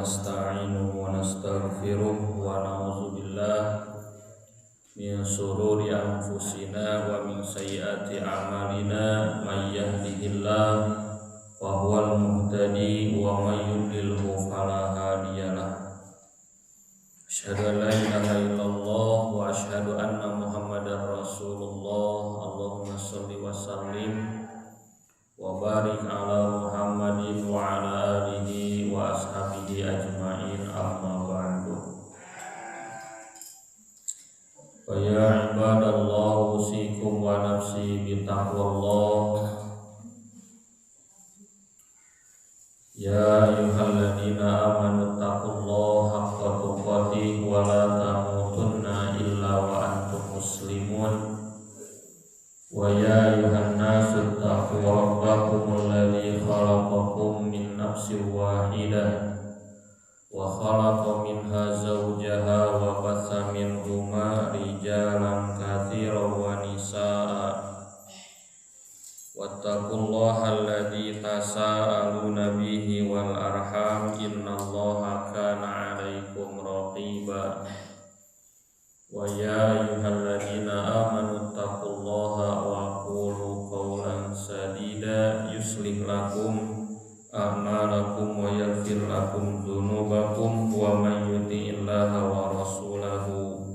nasta'inuhu wa nastaghfiruh wa na'udzu billah min shururi anfusina wa min sayyiati a'malina may yahdihillahu fa huwal muhtadi wa may yudlilhu fala hadiyalah. Asyhadu an la ilaha illallah wa asyhadu anna Muhammadar Rasulullah. Allahumma shalli wa sallim wa barik ala Muhammadin wa ala alihi wa ashabihi ajmain, amma ba'du. Wa ya ibadallah, usikum wa nafsi bi taqwallah. Ya ayyuhalladzina amanu taqullaha haqqa tuqatih wa la tamutunna illa wa antum muslimun. Wa ya ayyuhan nasu taqu rabbakumul ladzi khalaqakum min nafsin wahidah wa khalaqa minha zawjaha wa batha minhuma rijalan katsiran wa nisaa. Wattaqullaha alladzi tasaaluna bihi wal arham, innallaha kana 'alaikum raqiba. Wa ya ayyuhalladzina amanu taqullaha wa qulu qawlan sadida yuslih lakum a'malakum wa yaghfir lakum dzunubakum wa may yuti'illaha wa rasulahu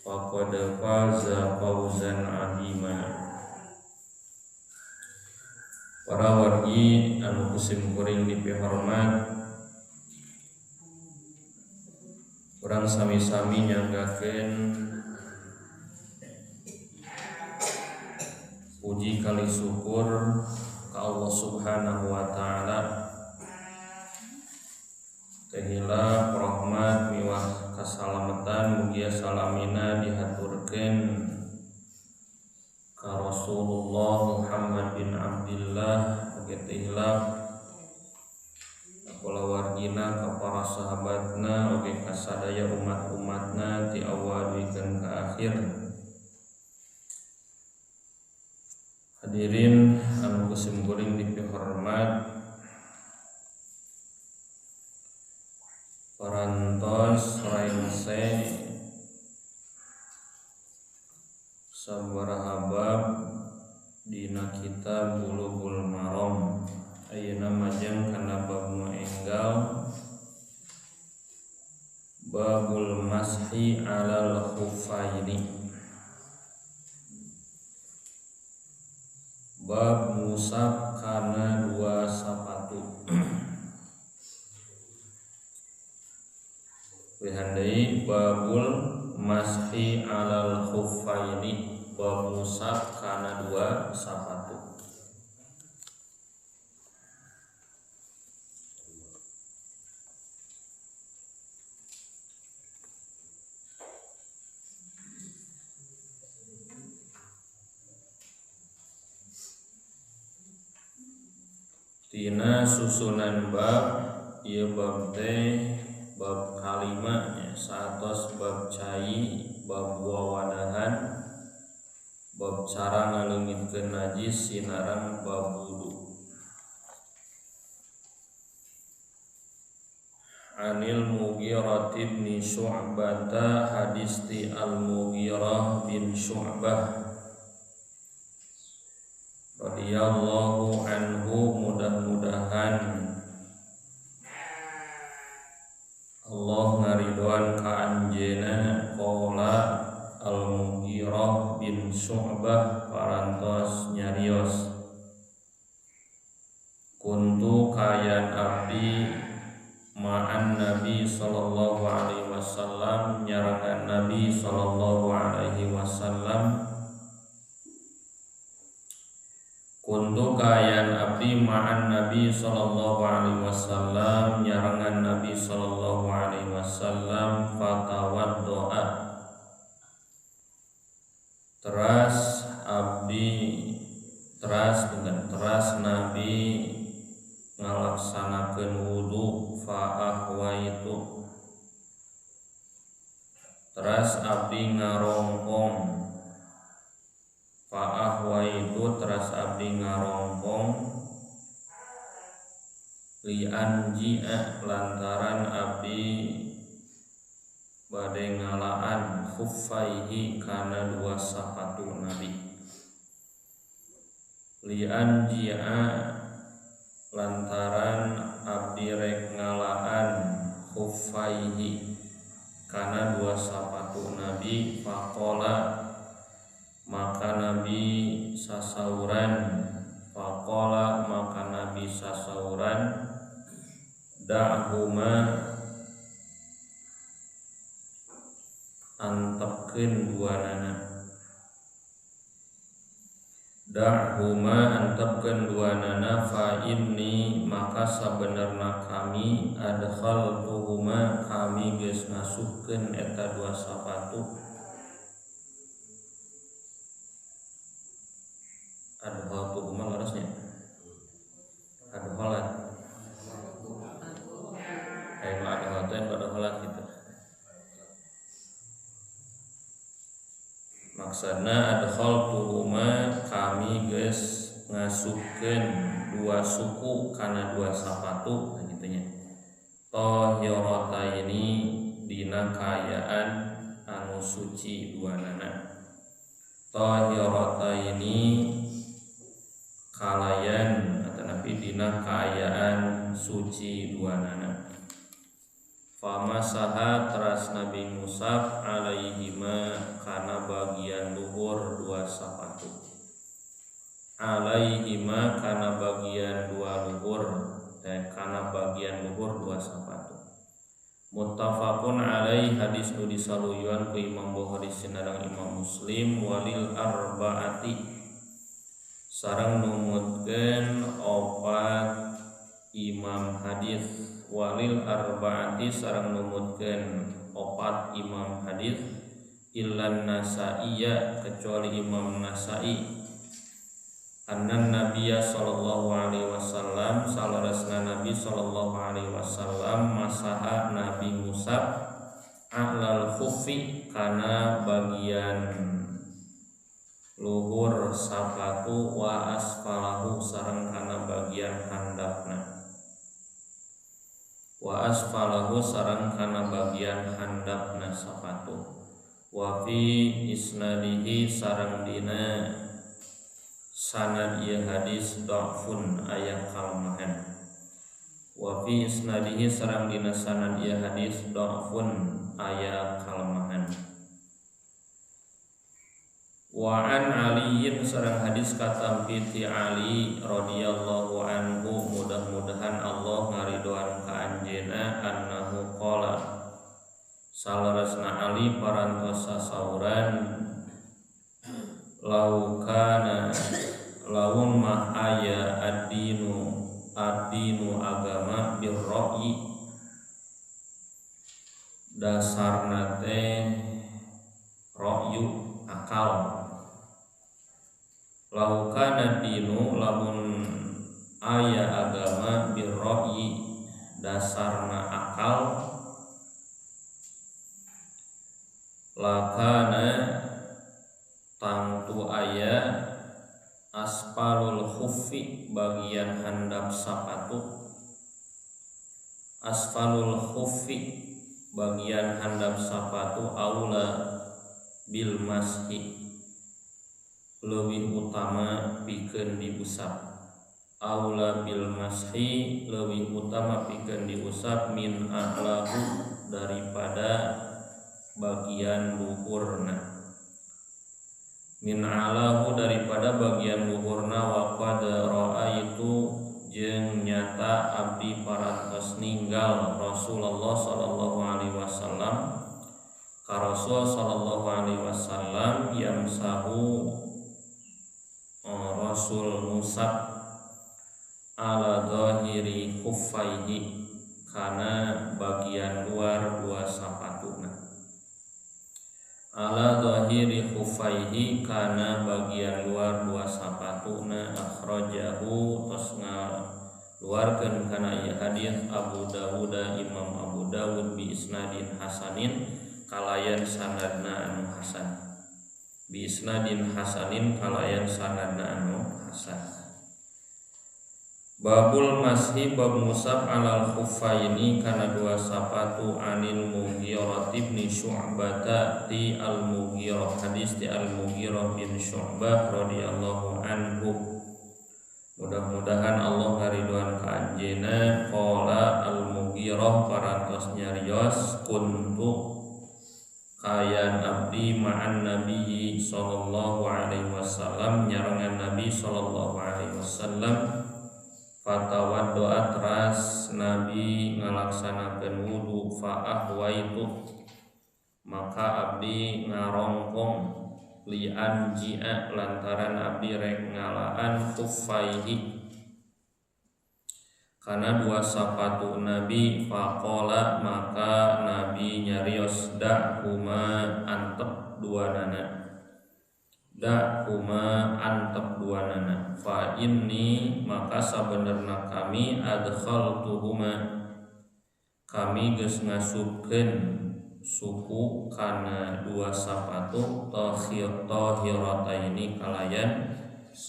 faqad faza fawzan 'azima. Para wargi anu kusim kuring dipihormat, urang sami-sami nyanggakeun puji kali syukur ka Allah Subhanahu wa taala. Tehila rahmat miwah kasalamatan mugia salamina dihaturkeun ka Rasulullah Muhammad bin Abdillah, oge tehila kulawargina ka para sahabatna oge ka sadaya umat-umatna ti awal wikeun ka akhir. Hadirin anu kusim kuring dipihormat, parantos rainse sabaraha bab dina kitab Bulughul Maram. Ayeuna majeng kana bab nu enggal, babul mashi alal khuffaini, bab ngusap kana dua sapatu. Wihan deui babul mashi alal khuffaini, bab ngusap kana dua sapatu. Tina susunan bab ieu bab teh bab kalima nya, saatos bab cai, bab wawadahan, bab cara ngaleungitkeun najis, sinareng bab wudu. Anil Mughirah bin Syu'bah, hadis ti Al Mughirah bin Syu'bah radhiyallahu anhu, mudah-mudahan Allah ngaridoan ka anjeunna. Qala Al-Mughirah bin Syu'bah parantos nyarios, kuntu kayan abdi ma'an Nabi sallallahu alaihi wasallam, nyarangan Nabi sallallahu alaihi wasallam. Kuntu kayan abdi ma'an Nabi sallallahu alaihi wasallam, nyarangan Nabi sallallahu alaihi wasallam, fatawaddoa, teras abdi teras bukan teras Nabi ngalaksanakeun wudu, fa ahwaitu, teras abdi ngarongkong, fa ahwaitu teras abdi ngarongkong Li anji'a lantaran abdi bade ngalaan khuffaihi kana dua sapatu Nabi. Li anji'a lantaran abdi rek ngalaan khuffaihi kana dua sapatu Nabi. Faqala maka Nabi sasauran, faqala maka Nabi sasauran, da'huma antepkeun duanana, da'huma antepkeun duanana, fa inni maka sabenerna kami adkhaltuhuma kami geus ngasupkeun eta dua sapatu. Adkhaltuhuma larasnya adkhalat ayo adkhalatu adkhalat gitu. Maksudna adkhaltuhuma kami geus ngasupkeun dua suku kana dua sapatu gitu nya. Tahirataini dina kaayaan anu suci duanana. Tahirataini kalayan atanapi dina kaayaan suci duanana. Famasaha teras Nabi ngusap alaihima kana bagian luhur dua sapatu. Alaihima kana bagian dua luhur, kana bagian luhur dua sapatu. Muttafaqun alaih hadis nu disaluyuan ku Imam Bukhari sinareng Imam Muslim. Walil arbaati sareng numutkeun opat imam hadis. Walil arbaati sareng numutkeun opat imam hadis illan Nasaiya kecuali Imam Nasai. Annan Nabiyya sallallahu alaihi wasallam salarasna Nabi sallallahu alaihi wasallam masaha Nabi ngusap a'lal khuffi kana bagian luhur sapatu wa asfalahu sareng kana bagian handapna. Wa asfalahu sareng kana bagian handapna sapatu. Wa fi isnadihi sareng dina sanad ieu hadis dhafun aya kalemahan. Wa fi isnadihi sareng dina sanad ieu hadis dhafun aya kalemahan. Wa an Aliyin sareng hadis katampi ti Ali radhiyallahu anhu mudah-mudahan Allah ngaridoan ka anjeunna annahu qala salarasna Ali parantos sasauran laukana laun mah aya ad-dinu ad-dinu agama birra'yi dasarna teh ra'yu akal. Laukana dinu lamun aya agama birra'yi dasarna akal lakana tangtu aya asfalul khuffi bagian handap sapatu. Asfalul khuffi bagian handap sapatu aula bil mashi leuwih utama pikeun diusap. Aula bil mashi leuwih utama pikeun diusap min a'lahu daripada bagian luhurna. Min alahu daripada bagian luhurna. Wa qad ra'aitu jeung nyata abdi parantos ninggal Rasulullah sallallahu alaihi wasallam ka Rasul sallallahu alaihi wasallam yamsahu Rasul ngusap ala zahiri khuffaihi kana bagian luar dua sapatuna. Ala zahiri khuffaihi kana bagian luar dua sapatuna. Akhrajahu tos ngaluarkeun kana ieu hadis Abu Dawud Imam Abu Dawud bi isnadin hasanin kalayan sanadna anu hasan. Bi isnadin hasanin kalayan sanadna anu hasan. Babul mashi bab musab alal khuffaini kana dua sapatu anil Mughirah bin Syu'bah ti al Mughirah hadis ti al Mughirah bin Syu'bah radhiyallahu anhu. Mudah-mudahan Allah ngariduan ka anjeunna. Qala al Mughirah parantos nyarios kuntu kayan abdi ma'an nabi sallallahu alaihi wasallam nyarengan nabi sallallahu alaihi wasallam fatawaddoa teras nabi ngalaksanakeun wudu fa ahwaitu maka abdi ngarongkong li anjia lantaran abdi rek ngalaan khuffaihi karena dua sapatu nabi. Faqala maka nabi nyarios da huma antep dua nana, da huma antep dua nana, fa inni maka sabenerna kami adkhaltuhuma kami geus ngasupkeun suku kana dua sapatu tahirataini kalayan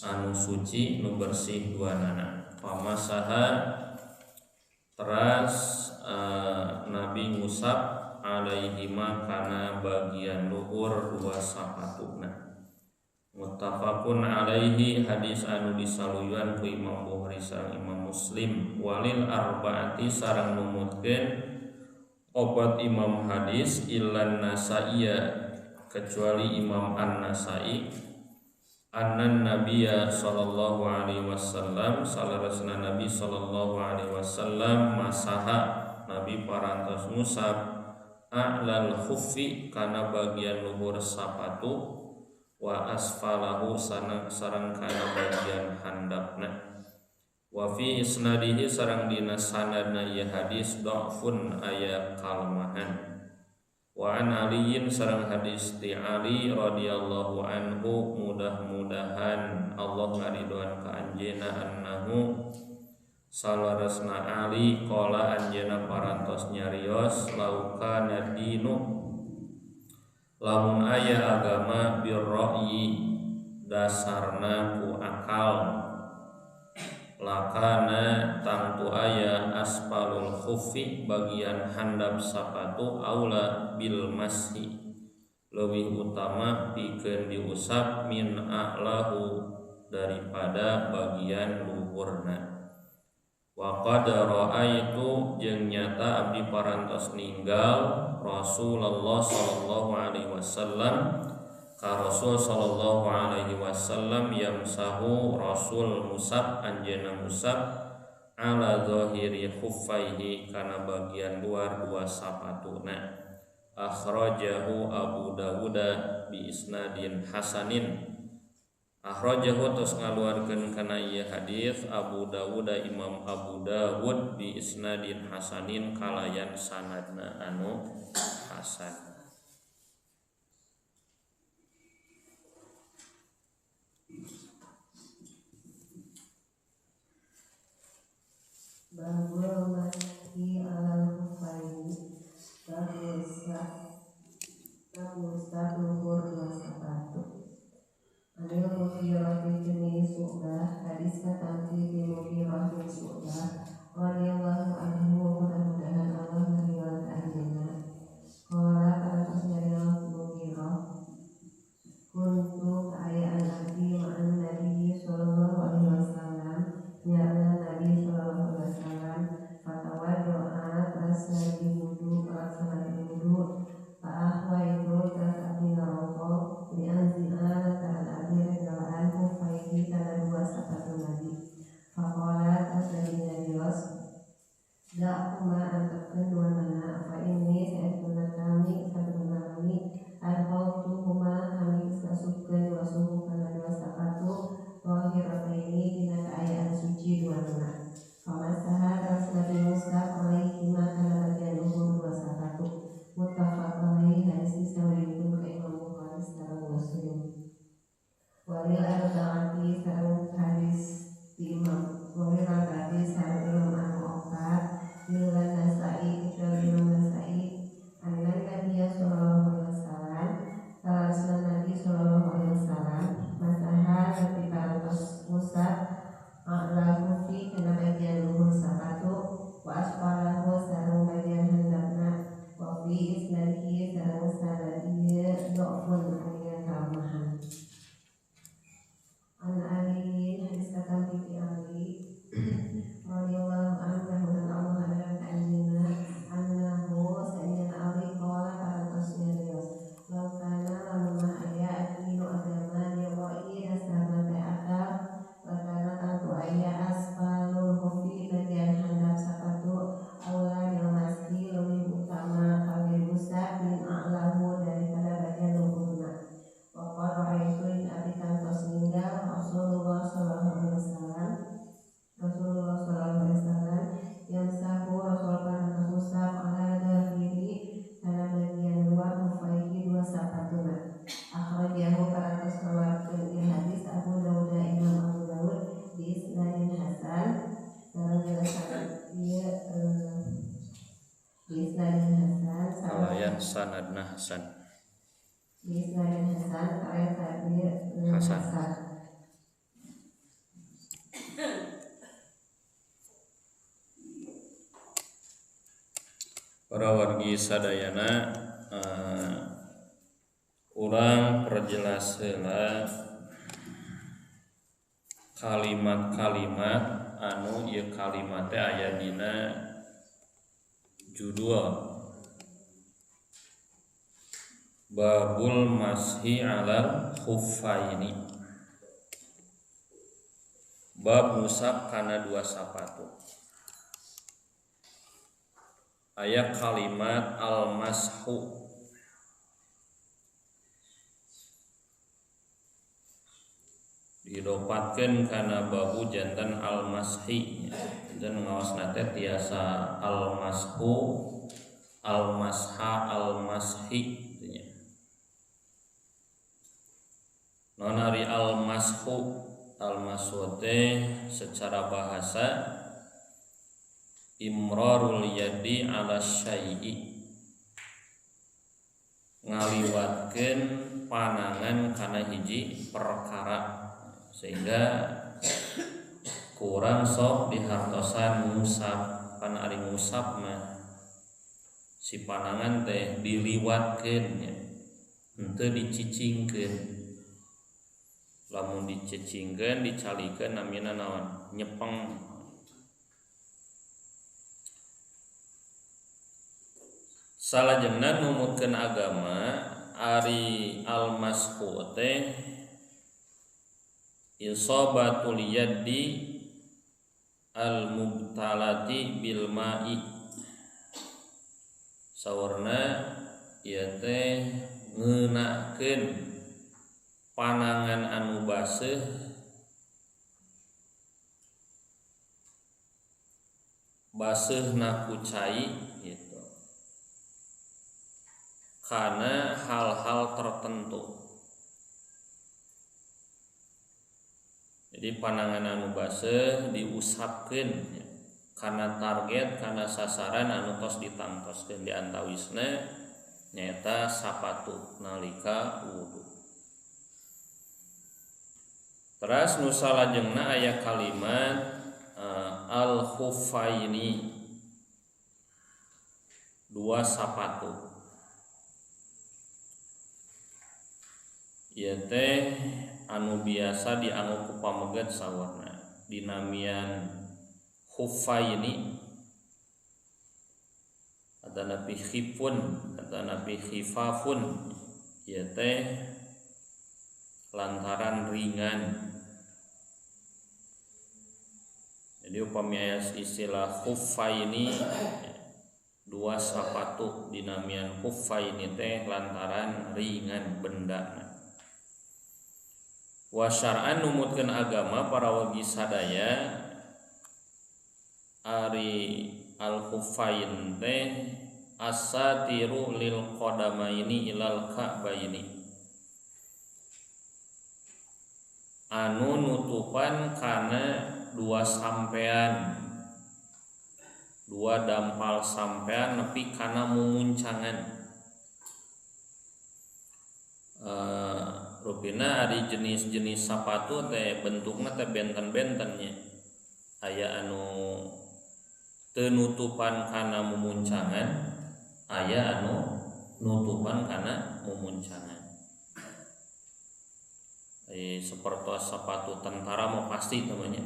anu suci nu bersih dua nana. Pamasaha teras Nabi ngusap alaihima kana bagian luhur dua sapatuna. Muttafaqun alaihi hadis anu disaluyuan ku Imam Bukhari sareng Imam Muslim. Walil arbaati sareng numutkeun opat imam hadis illan Nasaiya kecuali Imam An-Nasai annan nabiyya sallallahu alaihi wasallam salarasna nabi sallallahu alaihi wasallam masaha nabi parantos ngusap a'lal khuffi kana bagian luhur sapatu wa asfalahu sareng kana bagian handapna. Wa fi isnadihi sareng dina sanadna ieu hadis dhafun aya kalemahan. Wa an aliyin sareng hadis ti Ali radhiyallahu anhu mudah-mudahan Allah ngaridoan ka anjeunna annahu salaresna Ali qala anjeunna parantos nyarios laukana dinu lamun aya agama birra'yi dasarna ku akal lakana tangtu aya asfalul khuffi bagian handap sapatu aula bil mashi leuwih utama pikeun diusap min a'lahu daripada bagian luhurna. Wa qad ra'aitu jeung nyata abdi parantos ninggal Rasulullah sallallahu alaihi wasallam ka Rasul sallallahu alaihi wasallam yamsahu Rasul musab anjeunna musab ala zahiri khuffaihi kana bagian luar dua sapatuna. Akhrajahu Abu Dawud bi isnadin hasanin. Akhrajahu tos ngaluarkeun kana ieu hadis Abu Dawud Imam Abu Dawud bi isnadin hasanin kalayan sanadna anu hasan. Babul mashi alal khuffaini bab ngusap luhur dua sapatu. Anil Mughirah bin Syu'bah hadis katampi bi Mughirah bin Syu'bah radhiyallahu anhu mudah-mudahan Allah ngaridoan ka anjeunna. Qala parantos nyarios Mughirah kuntu kaayaan abdi ma'an nabi sallallahu alaihi wasallam nyarengan Nabi sallallahu alaihi wasallam fatawaddoa teras nabi wudu pelaksanaan wudu fa ahwaitu teras abdi ngarongkong li anzi'a lantaran abdi rek ngalaan khuffaihi kana dua sapatu nabi. Faqala teras nabi nyarios da'huma antepkeun dua nana fa inni saestuna kami sabenerna kami adkhaltuhuma kami geus ngasupkeun dua suhu kana dua sapatu tahirataini dina kaayaan suci dua nana. Famasaha teras Nabi ngusap alaihima kana bagian luhur dua sapatu. Muttafaq alaihi hadis disawurikeun ka Imam Bukhari sareng Muslim. Walil arba'ati sareng hadis di Imam walil arba'ati sareng Imam anu opat illa Nasa'i kecuali Imam Nasa'i anna Nabiya sallallahu alaihi wasallam salasna Nabi sallallahu alaihi wasallam masaha nepi parantos ngusap a'la khuffi kana Hasan bin Ali radhiyallahu anhu dan Allah adalah anjeunna annahu sayyidina Ali qala parantos nyarios law kana lamun aya adinu agama diqoi dasarna teh akal lakana tantu aya asfalul khufi bagian handap sapatu aula bil masjid leuwih utama kangge usap min a'lahu daripada bagian luhurna. Wa qad ra'aitu in abi kantos ninggal Rasulullah sallallahu alaihi wasallam Rasulullah sallallahu alaihi wasallam yang sahu Rasul parantos usap ala zahiri kana bagian luar hufaihi dua sapatuna. Akhrajahu parantos ngaluarkeun ieu hadis Abu Dawud Imam Abu Dawud bi isnadin hasan sareng sanad ieu bi isnadin hasan kalayan sanadna hasan bi isnadin hasan kalayan sanad hasan. Hasan. Para wargi sadayana, urang perjelas heula kalimat-kalimat anu ieu kalimat teh aya dina judul Babul Mashi alal Khuffaini, bab ngusap kana dua sapatu. Aya kalimat al-mashu, didopatkeun kana babu jantan al-mashi, jantan ngaosna teh tiasa al-mashu, al-masha, al-mashi gitu nya. Naon ari al-mashu? Al-mashu teh secara bahasa imrarul yadi ala syai'i, ngaliwatkeun panangan kana hiji perkara, sehingga kurang sok dihartosan ngusap. Pan ari ngusap mah si panangan teh diliwatkeun nya, henteu dicicingkeun. Lamun dicicingkeun dicalikeun namina naon? Nyepeng. Salajengna numutkeun agama ari al-mashu teh isabatul yadi al-mubtalati bil ma'i, saurna ieu teh ngeunakeun panangan anu baseuh baseuhna ku cai gitu karena hal-hal tertentu. Jadi panangan anu baseuh diusapkeun karena target, karena sasaran anu tos ditangtoskeun, di antawisna nyaeta sapatu nalika wudu. Teras nu salajengna aya kalimat al khuffaini, dua sapatu. Ieu teh anu biasa dianggo ku pameget sawarna dinamian khuffaini atanapi khifun atanapi khifafun, ieu teh lantaran ringan. Jadi upami aya istilah khuffaini dua sapatu, dinamian khuffaini teh lantaran ringan bendana. Wa syar'an numutkeun agama para wagi sadaya ari al khuffain teh asatiru lil qadamaini ilal ka'baini, anu nutupan kana dua sampean, dua dampal sampean nepi kana mumuncangan. Rupina ari jenis-jenis sapatu teh bentukna teh benten-bentennya, aya anu teu nutupan kana mumuncangan, aya anu nutupan kana mumuncangan. Seperti sepatu tentara mau pasti namanya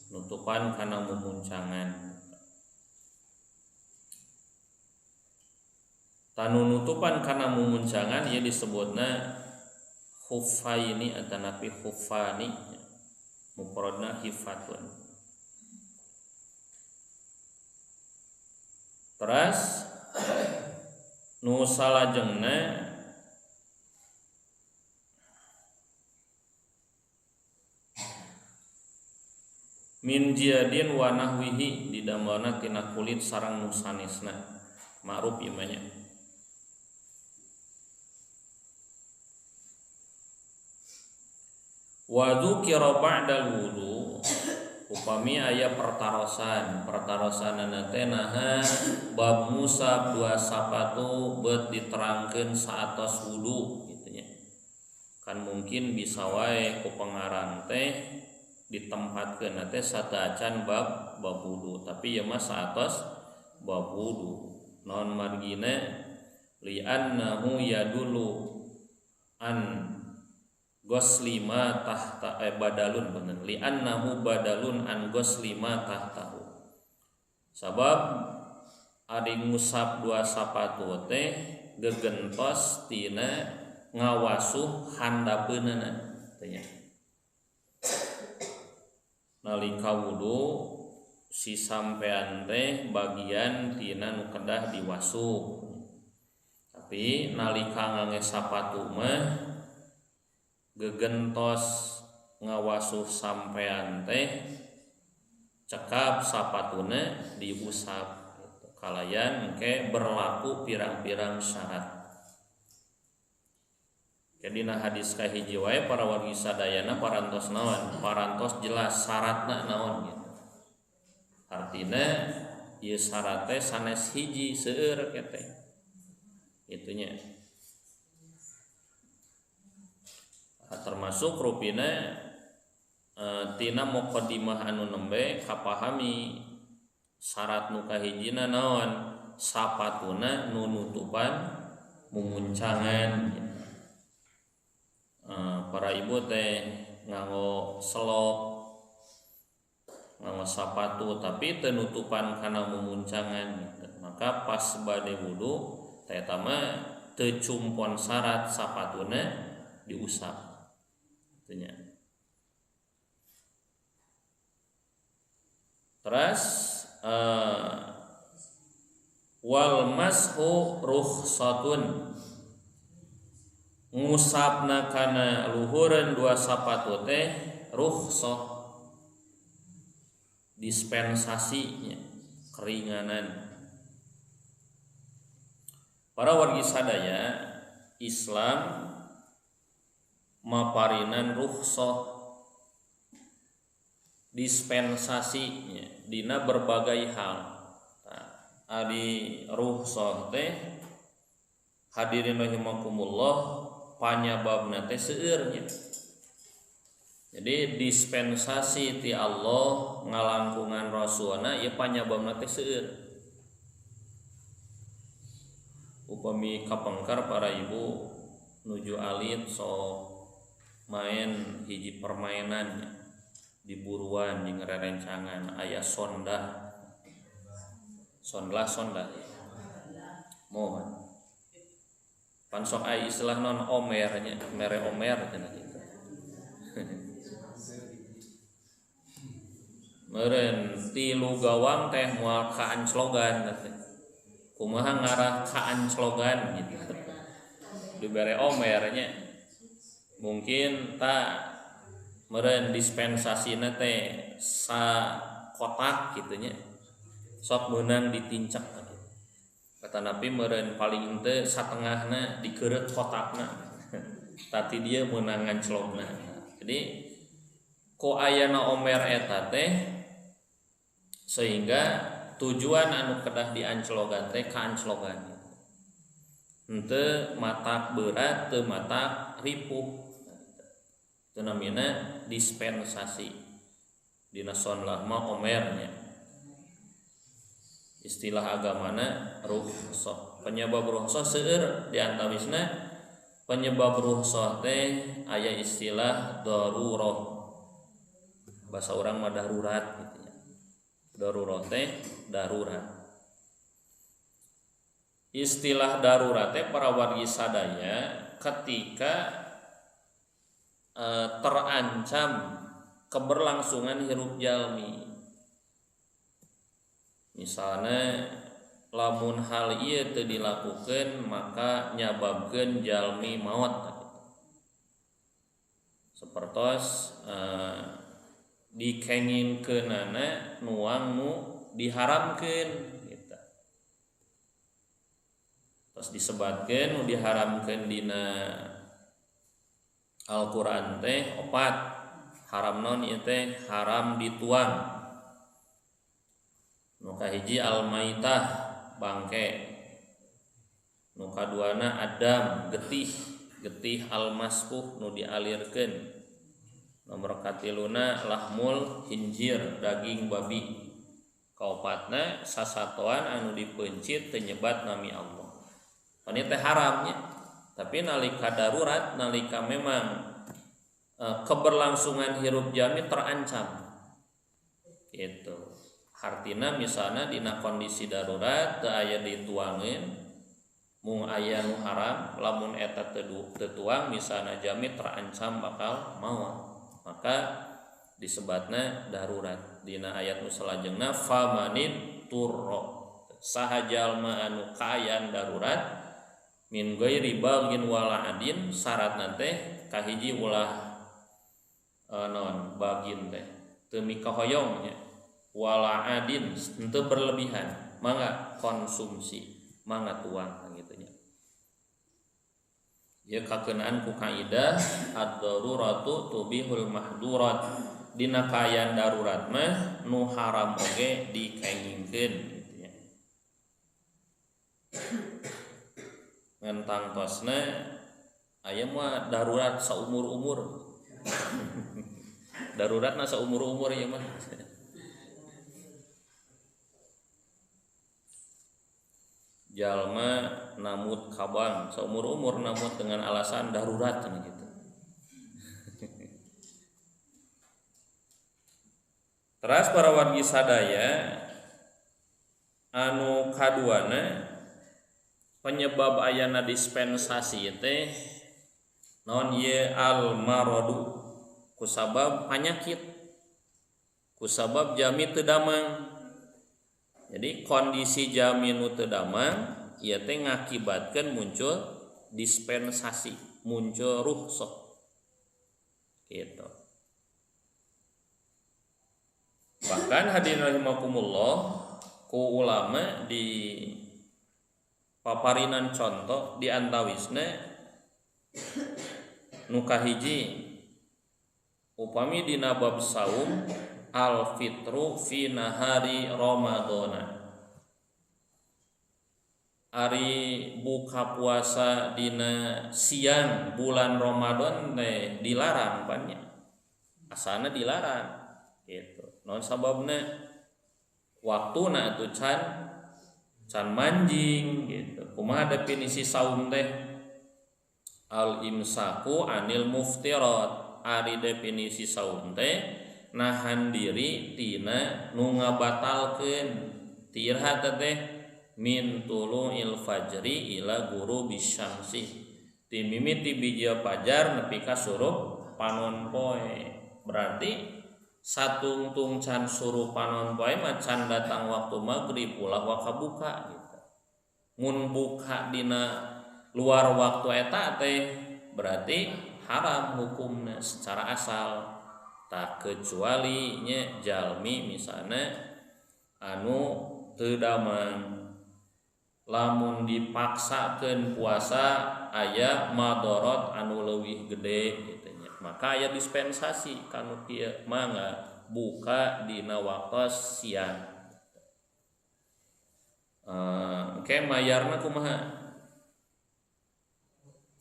nutupan kana mumuncangan. Tanu nutupan kana mumuncangan ieu disebutna khuffaini atanapi khuffani, mufradna hifatun. Teras nu salajengna min jadin wa nahwihi didamelna tina kulit sareng nu sanesna ma'ruf ieu mah nya. Wa dzukira ba'dal wudu upami aya pertarosan, pertarosanana teh naha bab musab dua sapatu beut diterangkeun saatos wudu kitu nya. Kan mungkin bisa wae ku pengarang teh ditempatkeun teh sateuacan bab wudu, tapi ieu mah saatos bab wudu. Naon margina li'annahu yadulu an ghoslima tahta badalun bener li'annahu badalun an ghoslima tahtahu. Sabab ari ngusap dua sapatu teh gegentos tina ngawasuh handapeunana teh nya. Nalika wudu si sampean teh bagian tina nu kedah diwasuh. Tapi nalika ngange sapatu mah gegentos ngawasuh sampean teh cekap sapatuna diusap gitu. Kalayan engke berlaku pirang-pirang syarat. Jadi nah hadis kahiji wae para wargi sadayana parantos naon, parantos jelas syaratna naon gitu. Artina ieu syarat teh sanes hiji seueur teh. Itunya. Termasuk rupina tina muqaddimah anu nembe kapahami syarat nu kahijina naon, sapatuna nu nutupan mumuncangan gitu. Para ibu teh nganggo selop, nganggo sapatu tapi teu nutupan kana mumuncangan gitu. Maka pas bade wudu teh eta mah teu cumpon syarat sapatuna diusap gitu nya. Terus wal mashu rukhsatun, ngusapna kana luhureun dua sapatu teh rukhsah, dispensasinya, keringanan. Para wargi sadaya, Islam maparinan rukhsah, dispensasinya dina berbagai hal. Nah, ari rukhsah teh hadirin rahimakumullah panyababna teh seueur nya. Jadi dispensasi ti Allah ngalangkungan rasulna ieu panyababna teh seueur. Upami kapengker para ibu nuju alit sok main hiji permainan di buruan jeung rerencangan aya sonda. Sonda sonda. Mohon. Pan sok aya istilah non omer nya, mere omer cenah kitu. Meureun tilu gawang teh moal kaanclogan teh. Kumaha ngarah kaanclogan gitu. Dibere omer nya. Mungkin tak meureun dispensasina teh sa kotak kitu nya. Sok meunang ditincak gitu. Kata Nabi meureun paling henteu satengahna dikeureut kotakna. Tati dia meunang nganclogna. Jadi ku ayana omer eta teh sehingga tujuan anu kedah dianclogan teh kaanclogan. Henteu matak berat, teu matak ripuh. Itu namina dispensasi. Dina sonlah mah omernya. Istilah agamana rukhsah. Penyebab rukhsah seueur di antawisna Penyebab rukhsah teh aya istilah darurah. Bahasa urang mah darurat gitu ya. Darurah teh darurat. Istilah darurat teh para wargi sadaya ketika terancam keberlangsungan hirup jalmi. Misalnya lamun hal ieu teu dilakukeun maka nyababkeun jalmi maot. Sapertos dikengingkeunana nuang nu diharamkeun gitu. Terus disebatkeun nu diharamkeun dina Al-Qur'an teh opat. Haram naon ieu teh? Haram dituang. Nu kahiji al-maitah bangke, nu kaduana adam getih, getih almasfuh nu dialirkeun, nomor katiluna lahmul hinjir daging babi, kaopatna sasatoan anu dipeuncit teu nyebat nami Allah. Pan ieu teh haramnya, tapi nalika darurat, nalika memang keberlangsungan hirup jami terancam gitu. Hartina misalnya dina kondisi darurat teu aya dituangin mung aya nu haram, lamun eta teu tuang misalnya jami terancam bakal maot, maka disebatna darurat. Dina ayat nu salajengna famanit turro, saha jalma anu kaayaan darurat min ghairi bagin wala adin, syaratna teh kahiji ulah naon bagin teh teu mikahoyong nya, wala adin henteu berlebihan, mangga konsumsi, mangga tuang gitu nya. Ieu kakeunaan ku kaidah ad-daruratu tubihul mahdurat. Dina kaayaan darurat mah nu haram oge dikengingkeun gitu nya. Ngan tangtosna aya mah darurat saumur-umur. Daruratna saumur-umur ieu mah. Jalma namut kabang seumur-umur namut dengan alasan darurat gitu. Teras para wargi sadaya anu kaduana penyebab ayana dispensasi teh naon ye al maradu kusabab penyakit, kusabab jami teu damang. Jadi kondisi jami nu teu damang ieu teh ngakibatkeun muncul dispensasi, muncul rukhsah. Gitu. Bahkan hadirin rahimakumullah ku ulama di paparinan contoh di antawisna nu kahiji upami dina bab saum al-fitru fi nahari Ramadana. Ari buka puasa dina siang bulan Ramadan teh dilarang pan nya. Asana dilarang gitu. Naon sababna? Waktuna atuh can manjing gitu. Kumaha definisi saum teh? Al imsaku anil muftirat. Ari definisi saum teh nahan diri tina nu ngabatalkeun. Tirha teh min tulu'il fajri ila ghurubi syamsi. Ti mimiti biji fajar nepi ka surup panon poe. Berarti satungtung can surup panon poe mah can datang waktu maghrib ulah waka buka gitu. Mun buka dina luar waktu eta teh berarti haram hukumna secara asal. Tak kecuali nya jalmi misalnya anu teu damang lamun dipaksakeun puasa aya madorot anu leuwih gede gitu nya, maka aya dispensasi kanu kieu mangga buka dina waktu siang. Engke mayarna kumaha?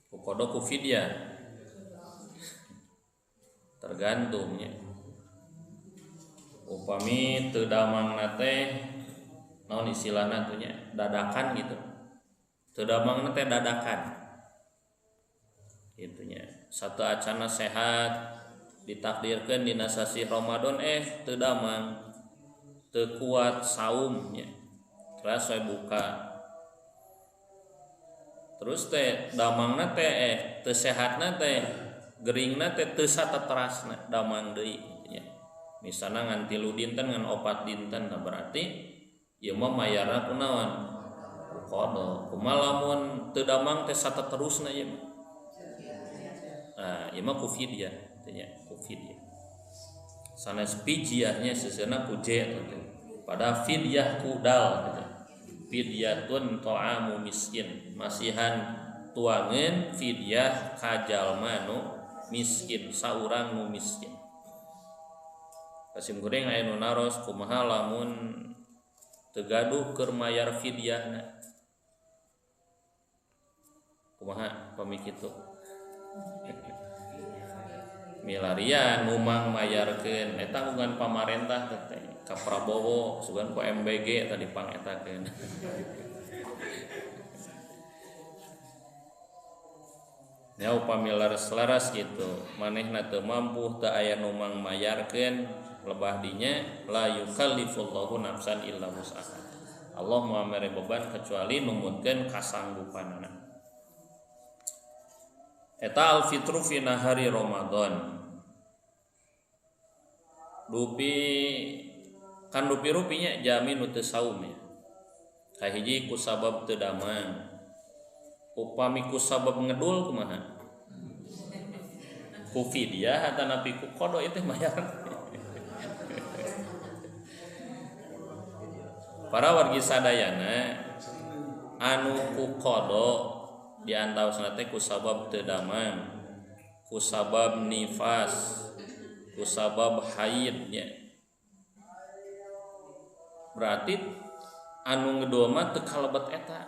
Ku kodo ku fidyah, tergantungnya. Upami teu damangna teh naon istilahna tuh nya, dadakan gitu. Teu damangna teh dadakan. Satu acana sehat ditakdirkeun dina sasih Ramadan teu damang teu kuat saum nya teras we buka terus teh damangna teh teu sehatna teh geringna teh teu sataterasna damang deui nya misalna ngan 3 dinten ngan 4 dinten nah berarti ieu mah mayarna kunaon qada kumaha lamun teu damang teh sataterusna ieu mah nah ieu mah ku fidyah teh nya ku fidyah sanes fidyahnya sesena ku j teh pada fidyah ku dal gitu. Fidyatun ta'amu miskin masihan tuangeun fidyah ka jalma nu miskin saurang nu miskin kasim kuring aya nu naros kumaha lamun teu gaduh keur mayar fidyahna kumaha pami kitu milarian numang mayarkeun eta tanggungan pamarentah teh ka Prabowo sugan ku MBG tadi pangetakeun nya upami leres-leres gitu manehna teu mampu teu aya numang mayarkeun lebah dinya la yukallifullahu nafsan illa wus'aha Allah moal mere beban kecuali numutkeun kasanggupanana eta al fitru fi nahari Ramadan dupi kan rupi-rupinya jamin nu teu saum ya kahiji ku sabab teu damang upami ku sabab ngedul kumaha ku fidyah atanapi ku qada ieu teh mayar para wargi sadayana anu ku qada di antaosna teh ku sabab teu damang ku sabab nifas ku sabab haid nya berarti anu ngedul mah teu kalebet eta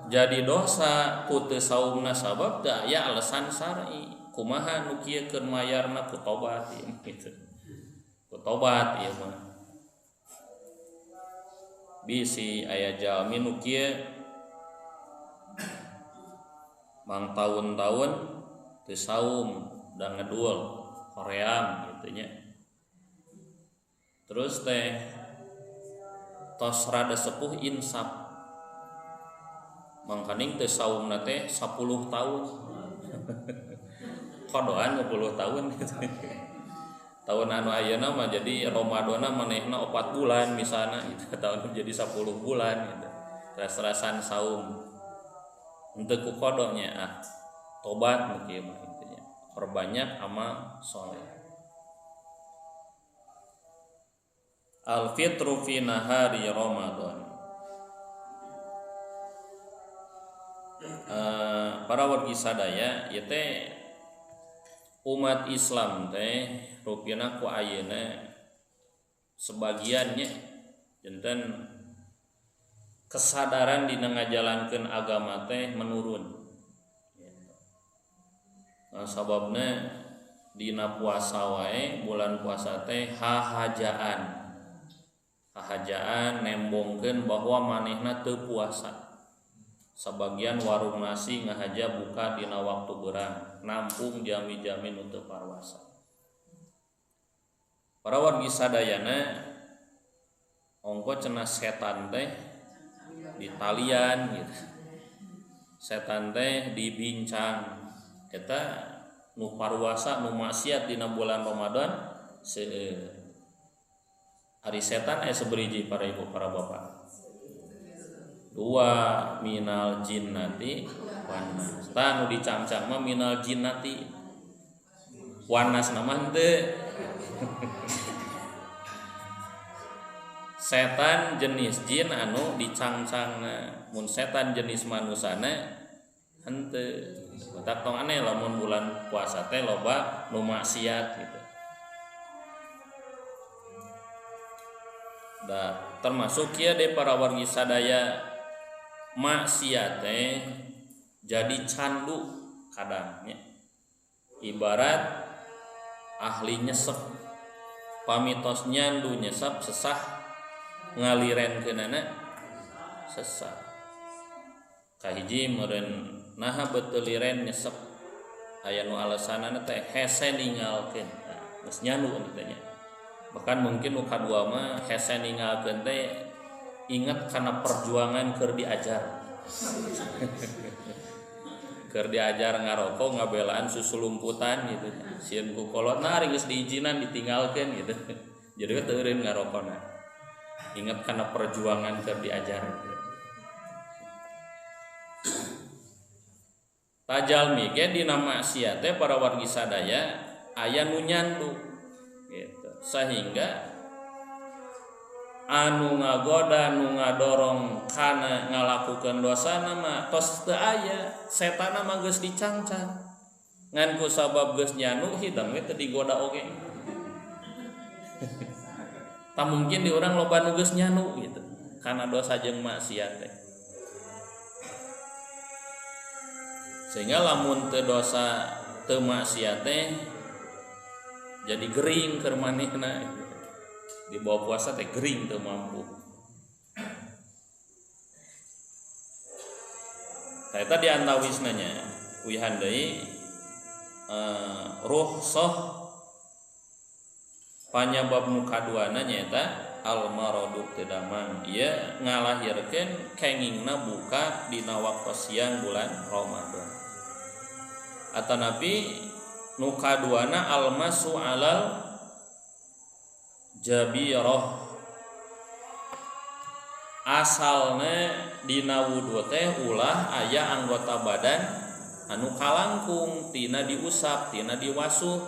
jadi dosa ku teu saumna sabab teu aya alasan syar'i kumaha nu kieu keur mayarna ku tobat ieu gitu ku tobat ieu mah bisi aya jalmi nu kieu mang taun-taun teu saum da ngedul hoream gitu nya terus teh tos rada sepuh insaf mangkaning teh saumna teh 10 tahun kodoan 10 tahun gitu. Tahun anu ayeuna mah jadi Ramadhanna manehna 4 bulan misalna gitu. Tahun jadi 10 bulan gitu. Ras-rasan saum henteu ku kodonya ah tobat nu kieu mah intinya perbanyak amal soleh. Al fitru fi nahari Ramadan. Para wargi sadaya ieu teh umat Islam teh rupina ku ayeuna sebagiannya janten kesadaran dina ngajalankeun agama teh menurun. Nah, sababna dina puasa wae bulan puasa teh hahajaan. Hahajaan nembongkeun bahwa manehna teu puasa. Sebagian warung nasi ngahaja buka dina waktu berang, nampung jami-jami nu teu parwasa. Para wargi sadayana ongko cenah setan teh ditalian gitu. Setan teh dibincang. Eta nu parwasa nu maksiat dina bulan Ramadan seueur. Ari setan aya saberiji para ibu para bapak. Dua minal jinnati wannas. Tah nu dicangcang mah minal jinnati. Wannas na mah henteu. Setan jenis jin anu dicangcangna, mun setan jenis manusana henteu. Matak tong aneh lamun bulan puasa teh loba nu maksiat gitu. Da termasuk kieu deui para wargi sadaya maksiat teh jadi candu kadangnya. Ibarat ahli nyesep pamitos nyandu nyesep sesah ngaliren keunana sesah. Kahiji meureun Naha betul liren nyesep aya nu alasanana teh hese ninggalkeun. Nah, geus nyandu teh nya. Bahkan mungkin nu kadua mah hese ninggalkeun teh inget kana perjuangan keur diajar. Keur diajar ngarokok ngabelaan susulumputan gitu. Sieun ku kolotna ari geus diizinan ditinggalkeun gitu. Jadi teu eureun ngarokona. Inget kana perjuangan keur diajar. Tajalmi ge dina maksiat teh para wargi sadaya aya nu nyandu gitu. Sehingga anu ngagoda nu ngadorong kana ngalakukeun dosana mah tos teu aya, setanna mah geus dicangcang. Ngan ku sabab geus nyandu hidang we teu digoda oge. Tah mungkin di urang loba nu geus nyandu gitu kana dosa jeung maksiat teh. Sehingga lamun teu dosa teu maksiat teh jadi gering keur manehna. Di bawah puasa teh gering teu mampu. Tah eta di antawisna nya uihan deui rukhsah panyabab nu kaduana nyaeta al maradu teu damang. Ieu ngalahirkeun kengingna buka dina waktu siang bulan Ramadan. Atanapi nu kaduana al masu alal jabirah. Asalna dina wudu teh ulah aya anggota badan anu kalangkung tina diusap tina diwasuh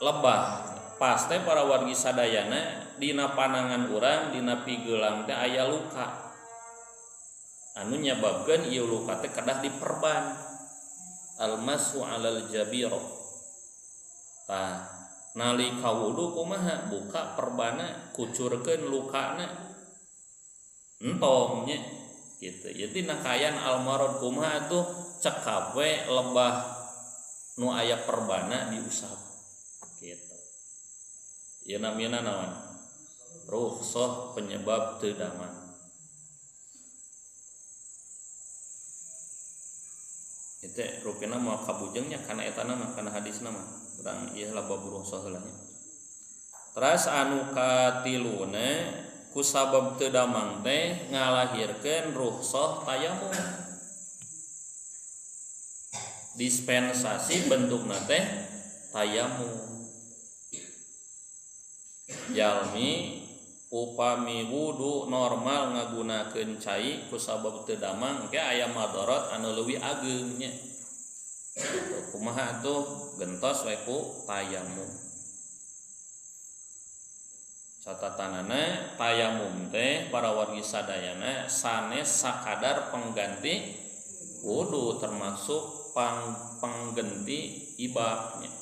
lebah. Paste para wargi sadayana dina panangan urang dina pigelang teh aya luka anu nyababkeun ieu luka teh kedah diperban. Almasu alal jabirah. Tah nalika wudu kumaha buka perbana kucurkeun lukana entong nya gitu. Jadi nakayan almarad kumaha atuh cekap we lebah nu aya perbana diusap gitu. Ieu namina naon? Rukhsah penyebab teu damang. Itu rupina moal kabujengnya kana eta mah kana hadisna mah. Urang ieu lah bab rukhsah heula nya. Teras anu katiluna ku sabab teu damang teh ngalahirkeun rukhsah tayamum. Dispensasi bentukna teh tayamum. Jalmi upami wudu normal ngagunakeun cai ku sabab teu damang ke aya madarat anu leuwih ageung nya. Kumaha atuh gentos we ku tayamum. Catatanana tayamum teh para wargi sadayana sanes sakadar pengganti wudu termasuk pengganti ibaknya.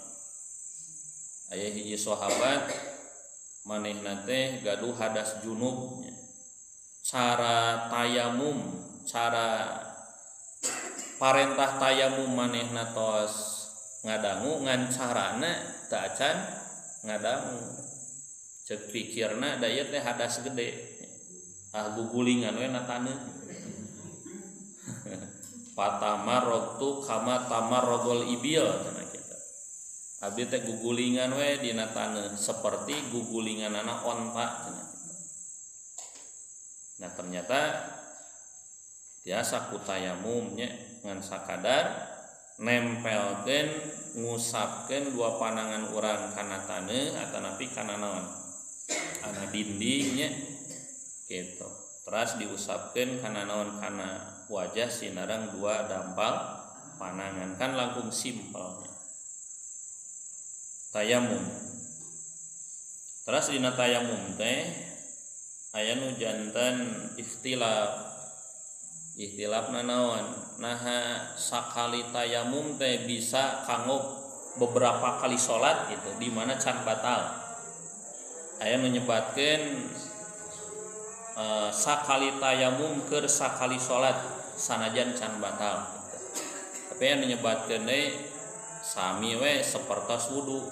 Aya hiji sahabat manehna teh gaduh hadas junubnya. Cara tayamum, cara parentah tayamum manehna tos ngadangu ngan carana teu acan ngadangu. Ceuk pikirna da ieu teh hadas gede. Ah gugulingan we na taneuh. Patamarrogtu kama tamarrogol ibil cenah kitu. Abdi teh gugulingan we dina taneuh seperti gugulinganana onta cenah kitu. Nah ternyata tiasa ku tayamum nya ngan sakadar nempelkeun ngusapkeun dua panangan urang kana taneuh atanapi kana naon kana dinding nya gitu. Teras diusapkeun kana naon kana wajah sinareng dua dampal panangan kan langkung simpelnya. Tayamum. Teras dina tayamum teh aya nu janten ikhtilaf. Ikhtilafna naon? Naha sakali tayamum teh bisa kanggo beberapa kali salat gitu di mana can batal. Aya nu nyebatkeun sakali tayamum keur sakali salat sanajan can batal gitu. Tapi aya nu nyebatkeun deui sami we sapertos wudu.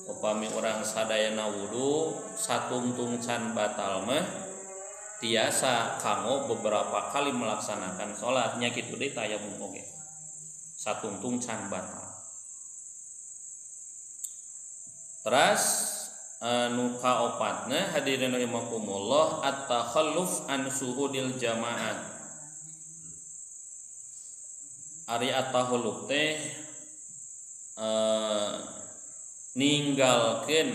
Upami urang sadayana wudu satungtung can batal mah Tiasa kanggo beberapa kali melaksanakan salat nya kitu deui tayamum oge. Satungtung can batal. Teras nu kaopatna hadirin rahimakumullah at-takhalluf an suhudil jamaah. Ari at-takhalluf teh ninggalkeun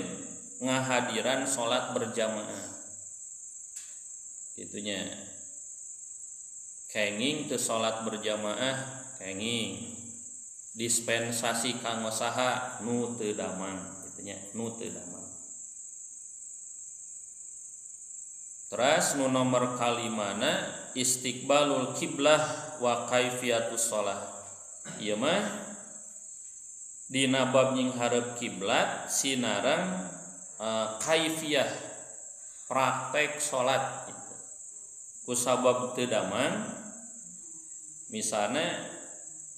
ngahadiran salat berjamaah. Gitunya. Kenging teu salat berjamaah kenging. Dispensasi kanggo saha nu teu damang gitunya, nu teu damang. Teras nu nomor kalimana istiqbalul kiblah wa kaifiyatus shalah. Ieu mah dina bab nyinghareup kiblat sinareng kaifiyah praktek salat gitu. Kusabab teu damang misalna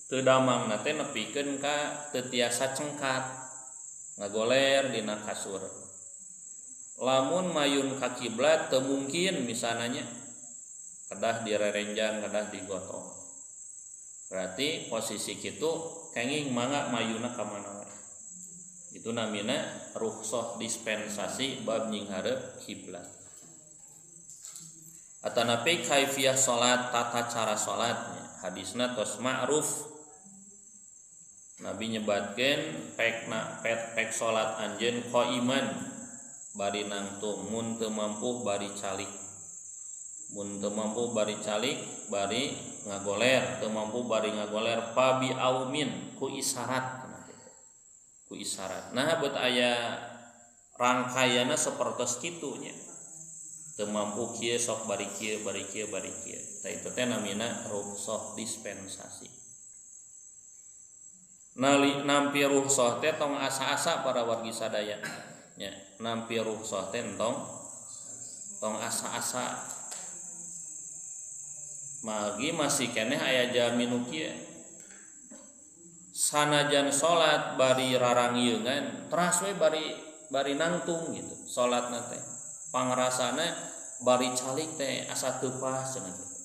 teu damang na teh nepikeun ka teu tiasa cengkat ngagoler dina kasur. Lamun mayun ka kiblat teu mungkin misalnya kedah direrenjang kedah digotong. Berarti posisi kitu kenging mangga mayuna ka mana wae. Itu namina rukhsah dispensasi bab nyinghareup kiblat. Atanapi kaifiyah salat, tata cara salatnya. Hadisna tos ma'ruf. Nabi nyebatkeun pekna pek salat anjeun qaiman bari nangtung mun teu mampu bari calik. Mun teu mampu bari calik bari ngagoler, teu mampu bari ngagoler pabi aumin ku isyarat kitu. Ku isyarat. Nah bet aya rangkaianna sapertos kitu nya. Teu mampu kieu sok bari kieu bari kieu bari kieu. Tah itu teh namina rukhsah dispensasi. Nali nampi rukhsah teh tong asa-asa para wargi sadaya. Nya, nampi rukhsah teh tong asa-asa. Magi masih keneh aya jalmi nu kieu. Sanajan salat bari rarangieungan, teras we bari nangtung gitu salatna teh. Pangrasana bari calik teh asa teu pas cenah gitu.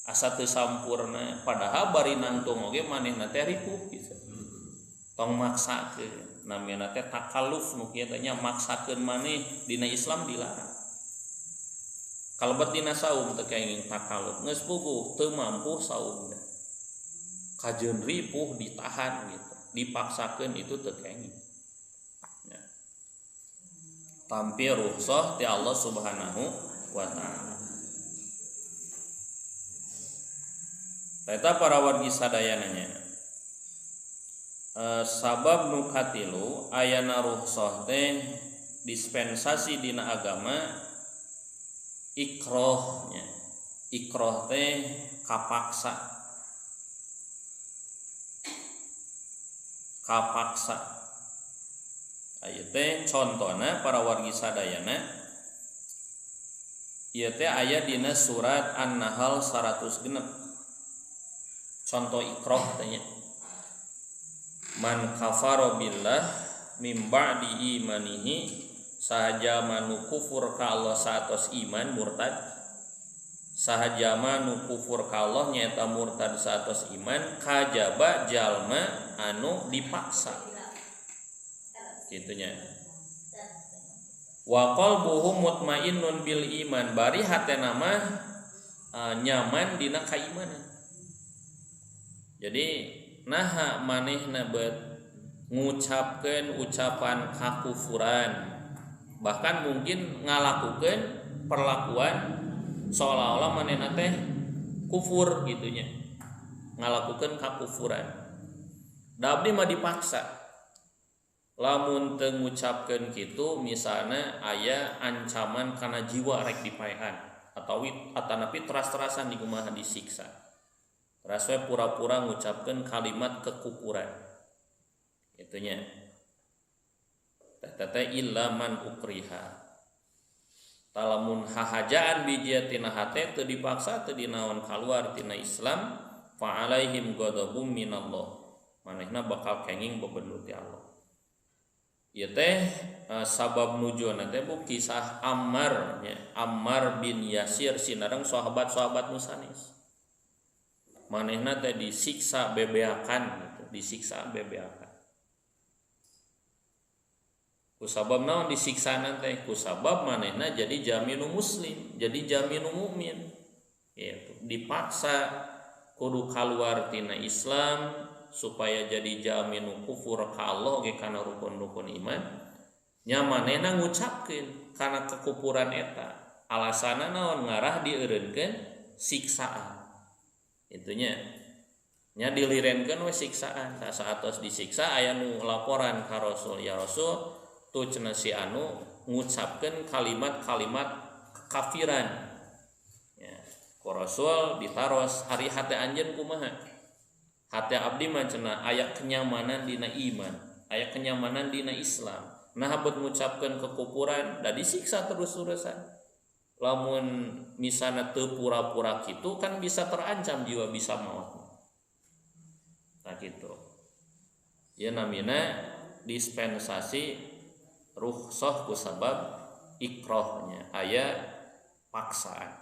Asa teu sampurna, padahal bari nangtung oge manehna teh ripuh gitu. Tong maksakeun, namina teh takalluf nu kieu teh nya maksakeun maneh dina Islam dilarang. Kalebet dina saum teu kenging takalluf, geus puguh teu mampu saum teh. Kajeun ripuh ditahan gitu, dipaksakeun itu teu kenging. Ya. Tampi rukhsah ti Allah Subhanahu wa taala. Eta para wargi sadayana nya. Sabab nu katilu ayana rukhsah teh dispensasi dina agama ikrohnya. Ikroh teh kapaksa. Kapaksa. Ieu teh contona para wargi sadayana ieu teh aya dina surat An-Nahl 106. Contoh ikroh teh nya. Man kafara billah mim ba'di imanihi sahaja manu kufur ka Allah saatos iman murtad, sahaja manu kufur ka Allah nyaeta murtad saatos iman kajaba jalma anu dipaksa kitunya. Wa qalbuhu mutmainnun bil iman bari hatena mah nyaman dina kaimanan. Jadi naha manehna bet ngucapkeun ucapan kakufuran, bahkan mungkin ngalakukeun perlakuan seolah-olah manehna teh kufur gitunya, ngalakukeun kakufuran. Da abdi mah dipaksa. Lamun teu ngucapkeun kitu misalna aya ancaman kana jiwa rek dipaehan atawi atanapi teras-terasan dikumaha disiksa. Teras we pura-pura ngucapkeun kalimat kekufuran. Itunya. Teh illa man ukriha. Talamun hahajaan bijia tina hate teu dipaksa teu dinaon kaluar tina Islam fa alaihim ghadabum minallah. Manehna bakal kenging bebendu ti Allah. Ieu teh sabab nujuna teh bu kisah Ammar nya, Ammar bin Yasir sinareng sahabat-sahabat nu sanes. Manehna teh disiksa bebeakan gitu, disiksa bebeakan. Kusabab naon disiksana teh? Kusabab manehna jadi jaminu muslim, jadi jaminu mukmin. Gitu. Dipaksa kudu kaluar tina Islam supaya jadi jaminu kufur ka Allah ge kana rukun-rukun iman. Nya manehna ngucapkeun kana kekufuran eta. Alasanna naon? Ngarah dieureunkeun siksaan. Itunya nya dilirenkeun we siksaan. Tah saatos disiksa aya nu laporan ka Rasul, ya Rasul, tuh cenah si anu ngucapkeun kalimat-kalimat kekafiran. Ya, ku Rasul ditaros, ari hate anjeun kumaha? Hate abdi mah cenah aya kenyamanan dina iman, aya kenyamanan dina Islam. Nah buat ngucapkeun kekufuran da disiksa terus-terusan. Lamun misalnya teu pura-pura kitu kan bisa terancam jiwa, bisa maut. Nah gitu. Ya namina dispensasi rukhsah kusabab ikrohnya, aya paksaan.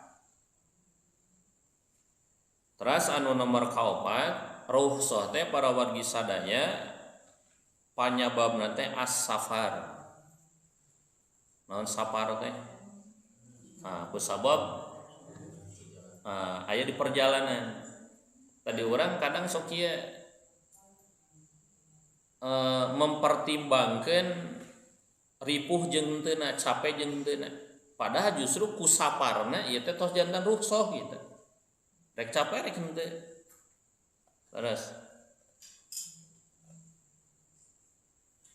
Terus anu nomor kaopat, rukhsah teh para wargi sadaya panyababna teh as-safar. Naon safar teh? Nah, kusabab aya di perjalanan. Tadi orang kadang sok ieu mempertimbangkan ripuh jeung henteu, capek jeung henteu. Padahal justru ku saparna ieu teh tos jantan rukhsah gitu. Rek capek rek henteu. Terus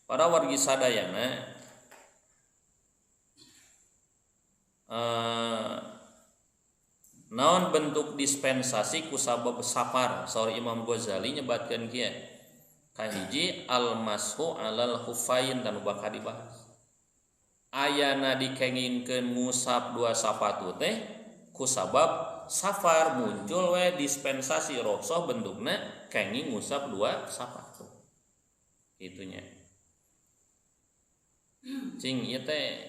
para wargi sadayana naon bentuk dispensasi kusabab safar? Saur Imam Ghazali nyebatkeun kieu. Kahiji al-mashu alal hufain tanu bakal dibahas. Ayana dikengingkeun ngusap dua sapatu teh kusabab safar, muncul we dispensasi rukhsah bentukna kenging ngusap dua sapatu. Itunya. Cing ieu teh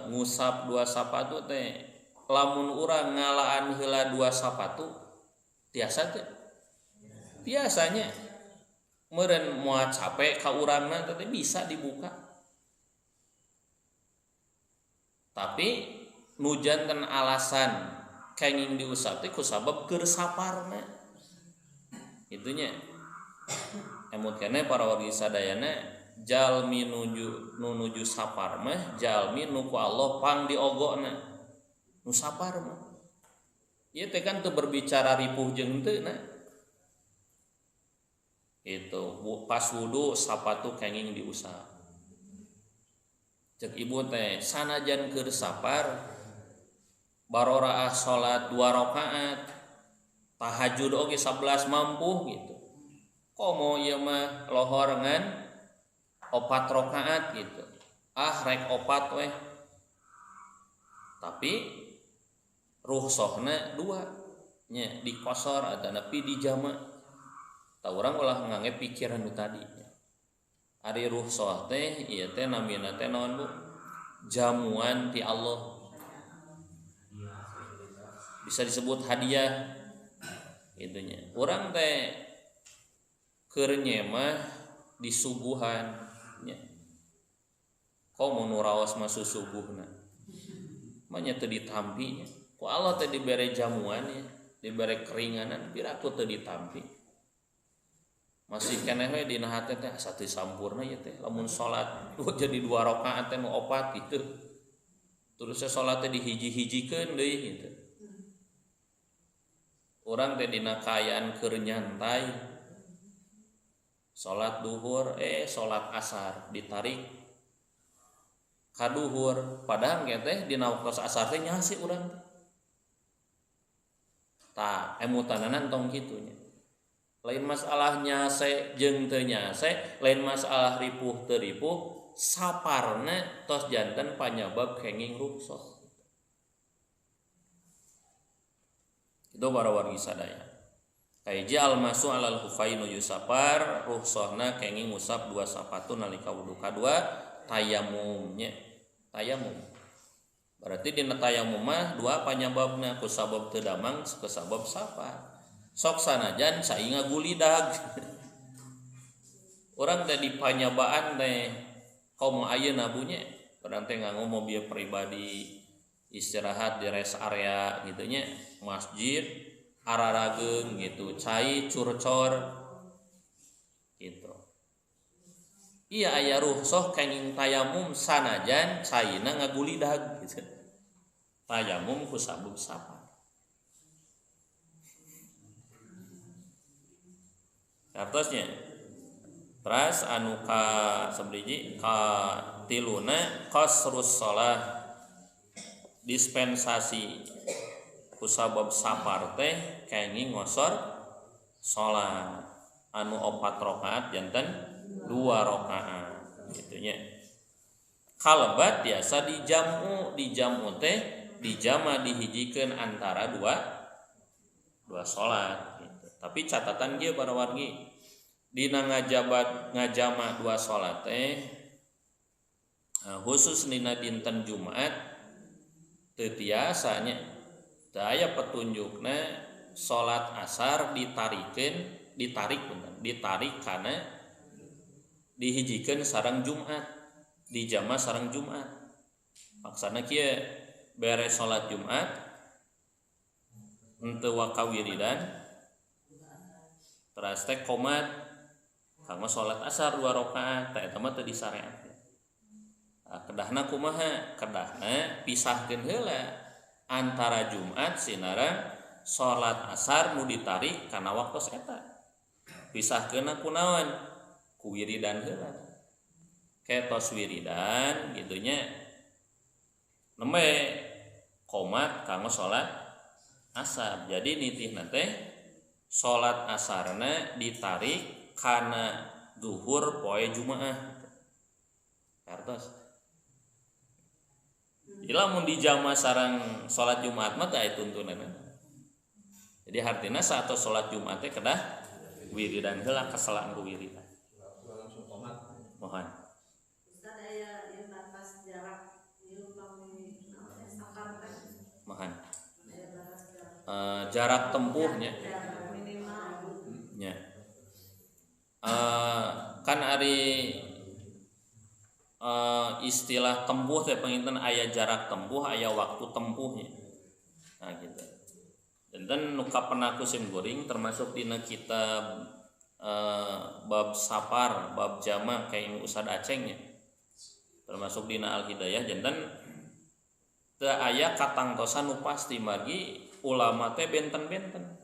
ngusap dua sapatu teh lamun urang ngalaan heula dua sapatu tiasa teh? Biasanya meureun moal capek ka urangna teh bisa dibuka. Tapi nu janten alasan kenging diusap teh kusabab keur saparna. Itunya. Emut keneh para wargi sadayana jalmi nu nuju sapar mah jalmi nu ku Allah pang diogona nu sapar mah. Ieu teh kan teu berbicara ripuh jeung henteu na. Itu pas wudu sapatu kenging diusap. Cek ibu teh sanajan keur sapar baroraah salat 2 rakaat tahajud oge 11 mampu gitu. Komo ieu mah lohor ngan 4 rakaat gitu. Ah rek 4 weh. Tapi rukhsahna 2 nya dikosor atanapi dijama. Tah urang ulah ngangge pikiran nu tadi. Ari rukhsah teh ieu teh namina teh naon Bu? Jamuan ti Allah. Bisa disebut hadiah itunya. Urang teh keur nyemah disuguhan nya. Komo nu raos mah susuguhna. Mah nya teu ditampi nya. Ku Allah teh dibere jamuan nya, dibere keringanan, piraku teu ditampi. Masih keneh we dina hate teh asa teu sampurna ieu teh. Lamun salat jadi 2 rakaat teh nu 4 gitu. Terus salat teh dihiji-hijikeun deui gitu. Urang teh dina kaayaan keur nyantai. Salat duhur salat asar ditarik ka duhur, padahal ge teh dina waktu asar teh nyasi urang teh. Tah emutanana tong kitu nya. Lain masalah nyase jeung teu nyase, lain masalah ripuh teu ripuh, saparna tos janten panyabab kenging rukhsah. Itu para wargi sadaya. Kahiji almasu alal hufain nuju sapar rukhsahna kenging ngusap dua sapatu nalika wudu. Kadua tayamumnya. Tayamum. Berarti dina tayamum mah dua panyababna, ku sabab teu damang ku sabab sapar. Sok sanajan sainga gulidag. Urang teh di panyabaan teh komo ayeuna bunya, urang teh nganggo mobil pribadi istirahat di rest area gitu nya, masjid ararageung gitu, cai curcor gitu. Iya aya rukhsah kenging tayamum sanajan caina ngagulidag gitu. Tayamum ku sabab sapar. Artosnya teras anu ka sabriji ka tiluna qasrus shalah dispensasi kusabab sapar teh kenging ngosor salat anu 4 rakaat janten 2 rakaat gitu nya. Kalebat biasa dijamu teh dijama dihijikeun antara dua salat gitu. Tapi catatan kieu para wargi dina ngajabat ngajama dua salat teh khusus dina dinten Jumat teu tiasa nya. Teu aya petunjukna salat asar ditarik punten, ditarik kana dihijikeun sareng Jumat, dijama sareng Jumat. Maksana kieu beres salat Jumat henteu wakawiridan teras teh qomat kanggo salat asar 2 rakaat tah eta mah teu disareatkeun. Nah, kedahna kumaha? Kedahna pisahkeun heula antara Jumat sinareng salat asar nu ditarik kana waktos eta. Pisahkeunna kunaon? Ku wiridan heula. Ketos wiridan kitu nya nembe qomat kanggo salat asar. Jadi nitihna teh salat asarna ditarik kana zuhur poe Jumaah. Kartos. Jadi lamun dijama sareng salat Jumat mah teh aya tuntunanna. Jadi hartina saat salat Jumat teh kedah wiridan heula kaselaan ku wiridan. Langsung qomat. Mohon. Ustaz aya ieu batas jarak ieu upami sapar teh. Mohon. Aya batas jarak. Jarak tempuhnya. Jarak minimal. Nya. Kan ari istilah tempuh teh panginten aya jarak tempuh, aya waktu tempuhnya. Nah gitu. Janten nu kapenaku sim kuring termasuk dina kitab bab sapar, bab jama kayak Ustad Acengnya. Termasuk dina Al-Hidayah janten teu aya katangtosan nu pasti margi ulama teh benten-benten.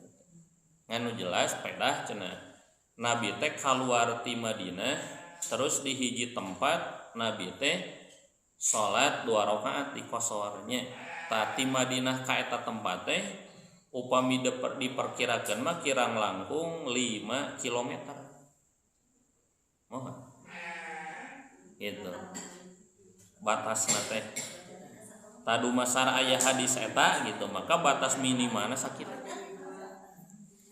Nganu jelas pedah cenah Nabi teh kaluar ti Madinah terus di hiji tempat Nabi teh salat 2 rakaat di kosornya. Tah ti Madinah ka eta tempat teh upami diperkirakeun mah kirang langkung 5 kilometer. Mohon. Gitu. Batasna teh. Tah dumasar aya hadis eta gitu, maka batas minimalna sakitu.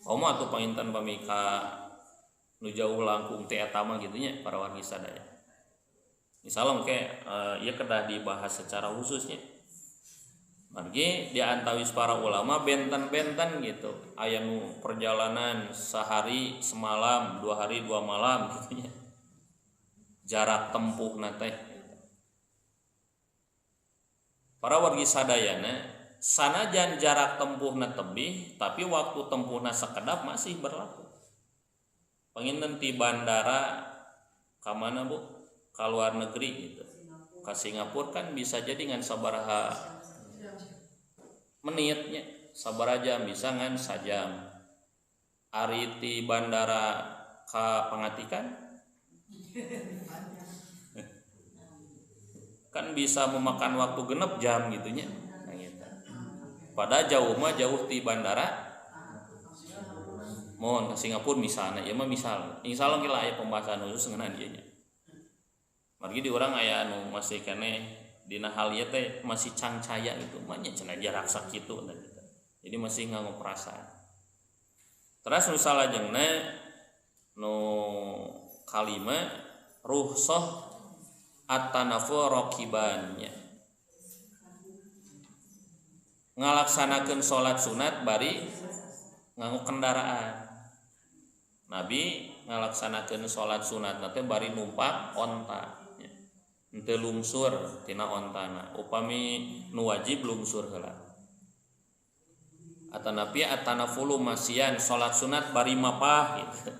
Komo atuh panginten pami ka nu jauh langkung ti eta mah kitu nya para wargi sadaya. Misalnya engke ieu kedah dibahas secara khususnya. Margi di antawis para ulama benten-benten gitu. Aya nu perjalanan sehari semalam, 2 hari 2 malam gitu nya. Jarak tempuhna teh. Para wargi sadayana sanajan jarak tempuhna tebih tapi waktu tempuhna sekedap masih berlaku. Panginten ti bandara ka mana Bu? Ka luar negeri gitu. Ka Singapura kan bisa jadi ngan sabaraha menitnya, sabaraha jam bisa ngan sajam. Ari ti bandara ka Pangatikan kan bisa memakan waktu genep jam gitu nya. Nah, gitu. Padahal jauh mah jauh ti bandara mohon ke Singapura misalnya, ya mah misal. Insyaallah kira aya pembahasan khusus ngeunaan ieu nya. Margi di urang aya anu masih keneh dina hal ieu teh masih cangcaya gitu, mah nya cenah jarak sakitu dan gitu. Jadi masih nganggo perasaan. Terus nu salajengna nu kalima rukhsah at-tanaffu rakibannya. Ngalaksanakeun salat sunat bari nganggo kendaraan. Nabi ngalaksanakeun salat sunat teh bari numpak onta. Henteu lungsur tina ontana. Upami nu wajib lungsur heula. Atanapi atanafulu masian salat sunat bari mapah gitu.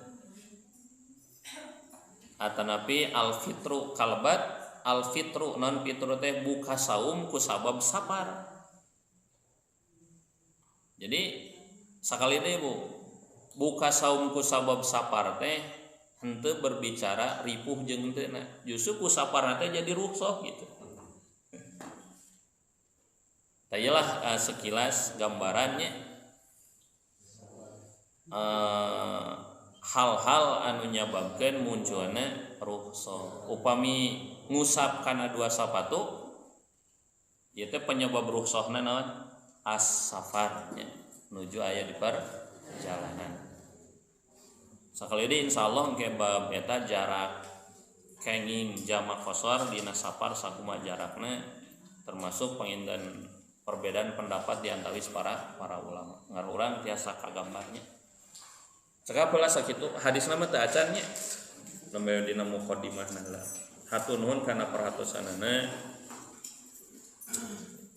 Atanapi al-fitru kalbat al-fitru non fitru teh buka saum ku sabab sapar. Jadi sakali deui Bu, buka saum ku sabab sapar teh henteu berbicara ripuh jeung henteu na. Justru ku sapar teh jadi rukhsah gitu. Tayalah sekilas gambarannya hal-hal anu nyababkeun munculna rukhsah. Upami ngusap kana dua sapatu ieu teh penyebab rukhsahna naon? As-safar nya, nuju aya di perjalanan. Sakali deui insyaallah engke bab eta jarak kenging jamak qasar dina safar sakumaha jarakna termasuk panginten perbedaan pendapat di antawis para ulama. Ngar urang tiasa kagambarnya. Cekap heula sakitu hadisna mah teu acan nya. Nembe dina mukadimahna heula. Hatur nuhun kana perhatosanana.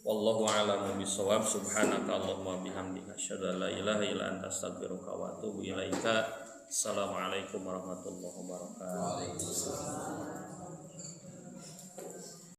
Wallahu a'lamu bissawab. Subhanaka Allahumma bihamdika asyhadu an la ilaha illa anta astaghfiruka wa atubu ilaika. Assalamualaikum warahmatullahi wabarakatuh.